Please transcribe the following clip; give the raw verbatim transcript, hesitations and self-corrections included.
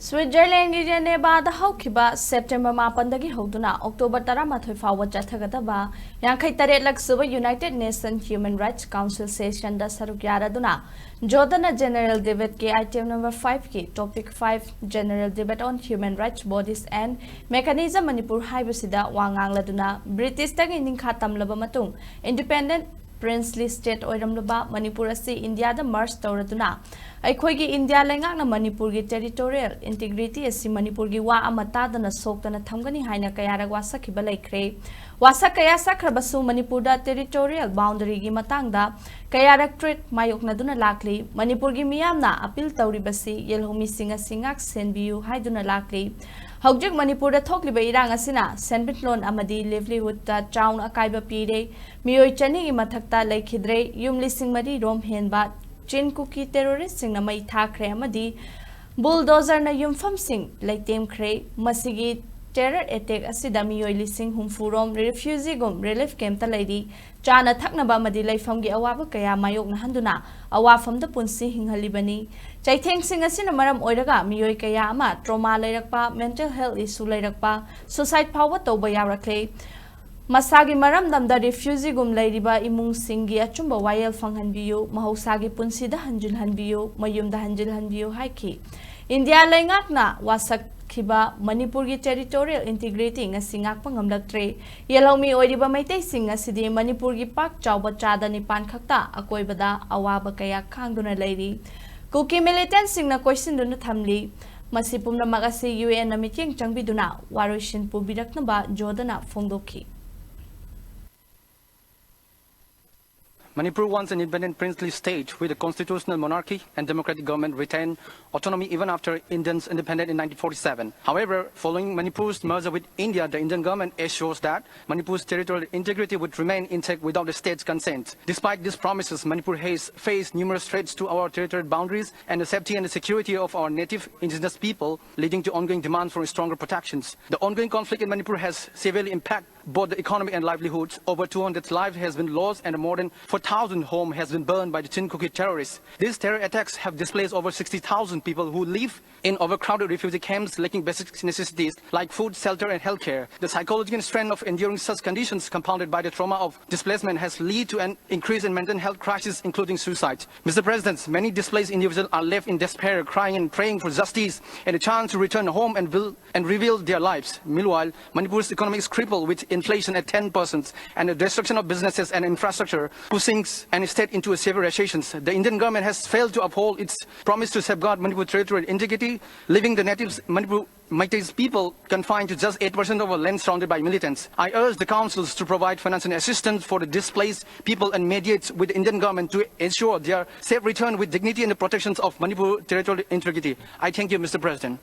ꯁ꯭ꯋꯤꯠꯖꯔꯂꯦꯟꯒꯤ ꯖꯦꯅꯦꯕꯥꯗ ꯍꯧꯈꯤꯕ September ꯃꯥꯄꯟꯗꯒꯤ ꯍꯧꯗꯨꯅ October ꯇꯔꯥꯃꯥꯊꯣꯏ ꯐꯥꯎꯕ ꯆꯠꯊꯒꯗꯕ ꯌꯥꯡꯈꯩ ꯇꯔꯦꯠꯂꯛ ꯁꯨꯕ United Nation Human Rights Council session ꯗ ꯁꯔꯨꯛ ꯌꯥꯔꯗꯨꯅ ꯖꯣꯔꯗꯟꯅ General Debate ꯀꯤ item number five ꯀꯤ topic five General Debate on Human Rights Bodies and Mechanism Manipur ꯍꯥꯏꯕꯁꯤꯗ ꯋꯥ ꯉꯥꯡꯂꯗꯨꯅ ꯕ꯭ꯔꯤꯇꯤꯁꯇꯒꯤ ꯅꯤꯡꯈꯥ ꯇꯝꯂꯕ ꯃꯇꯨꯡ independent princely state ꯑꯣꯏꯔꯝꯂꯕ ꯃꯅꯤꯄꯨꯔ ꯑꯁꯤ ꯏꯟꯗꯤꯌꯥꯗ merge ꯇꯧꯔꯗꯨꯅ ꯑꯩꯈꯣꯏꯒꯤ ꯏꯟꯗꯤꯌꯥ ꯂꯩꯉꯥꯛꯅ ꯃꯅꯤꯄꯨꯔꯒꯤ territorial integrity ꯑꯁꯤ ꯃꯅꯤꯄꯨꯔꯒꯤ ꯋꯥ ꯑꯃ ꯇꯥꯗꯅ ꯁꯣꯛꯇꯅ ꯊꯝꯒꯅꯤ ꯍꯥꯏꯅ ꯀꯌꯥꯔꯛ ꯋꯥꯁꯛꯈꯤꯕ ꯂꯩꯈ꯭ꯔꯦ꯫ ꯋꯥꯁꯛ ꯀꯌꯥ ꯁꯛꯈ꯭ꯔꯕꯁꯨ ꯃꯅꯤꯄꯨꯔꯗ territorial boundary ꯒꯤ ꯃꯇꯥꯡꯗ ꯀꯌꯥꯔꯛ threat ꯃꯥꯌꯣꯛꯅꯗꯨꯅ ꯂꯥꯛꯂꯤ꯫ ꯃꯅꯤꯄꯨꯔꯒꯤ ꯃꯤꯌꯥꯝꯅ appeal ꯇꯧꯔꯤꯕꯁꯤ ꯌꯦꯜꯍꯧꯃꯤꯁꯤꯡ ꯑꯁꯤ ꯉꯥꯛ ꯁꯦꯟꯕꯤꯌꯨ ꯍꯥꯏꯗꯨꯅ ꯂꯥꯛꯂꯤ꯫ ꯍꯧꯖꯤꯛ ꯃꯅꯤꯄꯨꯔꯗ ꯊꯣꯛꯂꯤꯕ ꯏꯔꯥꯡ ꯑꯁꯤꯅ ꯁꯦꯟꯃꯤꯠꯂꯣꯟ ꯑꯃꯗꯤ livelihood ꯇ ꯆꯥꯎꯅ ꯑꯀꯥꯏꯕ ꯄꯤꯔꯦ꯫ ꯃꯤꯑꯣꯏ ꯆꯅꯤꯒꯤ ꯃꯊꯛꯇ ꯂꯩꯈꯤꯗ꯭ꯔꯦ꯫ ꯌꯨꯝ ꯂꯤꯁꯤꯡ ꯃꯔꯤ ꯔꯣꯝ ꯍꯦꯟꯕ ꯆꯤꯟ ꯀꯨꯀꯤ terrorist ꯁꯤꯡꯅ ꯃꯩ ꯊꯥꯈ꯭ꯔꯦ ꯑꯃꯗꯤ bulldozer ꯅ ꯌꯨꯝꯐꯝꯁꯤꯡ ꯂꯩꯇꯦꯝꯈ꯭ꯔꯦ꯫ ꯃꯁꯤꯒꯤ terror attack ꯑꯁꯤꯗ ꯃꯤꯑꯣꯏ ꯂꯤꯁꯤꯡ ꯍꯨꯝꯐꯨ ꯔꯣꯝ refugee ꯒꯨꯝ relief camp ꯇ ꯂꯩꯔꯤ꯫ ꯆꯥꯅ ꯊꯛꯅꯕ ꯑꯃꯗꯤ ꯂꯩꯐꯝꯒꯤ ꯑꯋꯥꯕ ꯀꯌꯥ ꯃꯥꯌꯣꯛꯅꯍꯟꯗꯨꯅ ꯑꯋꯥꯐꯝꯗ ꯄꯨꯟꯁꯤ ꯍꯤꯡꯍꯜꯂꯤꯕꯅꯤ꯫ ꯆꯩꯊꯦꯡꯁꯤꯡ ꯑꯁꯤꯅ ꯃꯔꯝ ꯑꯣꯏꯔꯒ ꯃꯤꯑꯣꯏ ꯀꯌꯥ ꯑꯃ trauma ꯂꯩꯔꯛꯄ, mental health issue ꯂꯩꯔꯛꯄ, suicide ꯐꯥꯎꯕ ꯇꯧꯕ ꯌꯥꯎꯔꯛꯂꯦ꯫ ꯃꯁꯥꯒꯤ ꯃꯔꯝꯗꯝꯗ refugee ꯒꯨꯝ ꯂꯩꯔꯤꯕ ꯏꯃꯨꯡꯁꯤꯡꯒꯤ ꯑꯆꯨꯝꯕ ꯋꯥꯌꯦꯜ ꯐꯪꯍꯟꯕꯤꯌꯨ, ꯃꯍꯧꯁꯥꯒꯤ ꯄꯨꯟꯁꯤꯗ ꯍꯟꯖꯤꯜꯍꯟꯕꯤꯌꯨ, ꯃꯌꯨꯝꯗ ꯍꯟꯖꯤꯜꯍꯟꯕꯤꯌꯨ ꯍꯥꯏꯈꯤ꯫ ꯏꯟꯗꯤꯌꯥ ꯂꯩꯉꯥꯛꯅ ꯋꯥꯁꯛꯈꯤꯕ ꯃꯅꯤꯄꯨꯔꯒꯤ territorial integrity ꯉꯁꯤ ꯉꯥꯛꯄ ꯉꯝꯂꯛꯇ꯭ꯔꯦ꯫ ꯌꯦꯜꯍꯧꯃꯤ ꯑꯣꯏꯔꯤꯕ ꯃꯩꯇꯩꯁꯤꯡ ꯑꯁꯤꯗꯤ ꯃꯅꯤꯄꯨꯔꯒꯤ ꯄꯥꯛ ꯆꯥꯎꯕ ꯆꯥꯗ ꯅꯤꯄꯥꯟ ꯈꯛꯇ ꯑꯀꯣꯏꯕꯗ ꯑꯋꯥꯕ ꯀꯌꯥ ꯈꯥꯡꯗꯨꯅ ꯂꯩꯔꯤ꯫ ꯀꯨꯀꯤ militant ꯁꯤꯡꯅ ꯀꯣꯏꯁꯤꯟꯗꯨꯅ ꯊꯝꯂꯤ꯫ ꯃꯁꯤ ꯄꯨꯝꯅꯃꯛ ꯑꯁꯤ UN ꯅ ꯃꯤꯠꯌꯦꯡ ꯆꯪꯕꯤꯗꯨꯅ ꯋꯥꯔꯣꯏꯁꯤꯟ ꯄꯨꯕꯤꯔꯛꯅꯕ ꯖꯣꯔꯗꯟꯅ ꯐꯣꯡꯗꯣꯛꯈꯤ꯫ Manipur wants an independent princely state with a constitutional monarchy and democratic government retain autonomy even after India's independence in nineteen forty-seven. However, following Manipur's merger with India, the Indian government assures that Manipur's territorial integrity would remain intact without the state's consent. Despite these promises, Manipur has faced numerous threats to our territorial boundaries and the safety and the security of our native indigenous people, leading to ongoing demands for stronger protections. The ongoing conflict in Manipur has severely impacted both the economy and livelihoods. Over two hundred lives has been lost and more than four thousand home has been burned by the Chin Kuki terrorists. These terror attacks have displaced over sixty thousand people who live in overcrowded refugee camps lacking basic necessities like food, shelter, and healthcare. The psychological strain of enduring such conditions, compounded by the trauma of displacement, has led to an increase in mental health crisis, including suicide. Mister President, many displaced individuals are left in despair, crying and praying for justice and a chance to return home and, will, and rebuild their lives. Meanwhile, Manipur's economy is crippled with inflation at ten percent and the destruction of businesses and infrastructure, pushing the state into a severe recession. The Indian government has failed to uphold its promise to safeguard Manipur's territorial integrity, leaving the natives Manipur Meitei people confined to just eight percent of a land surrounded by militants. I urge the councils to provide financial assistance for the displaced people and mediate with the Indian government to ensure their safe return with dignity and the protections of Manipur territorial integrity. I thank you, Mister President.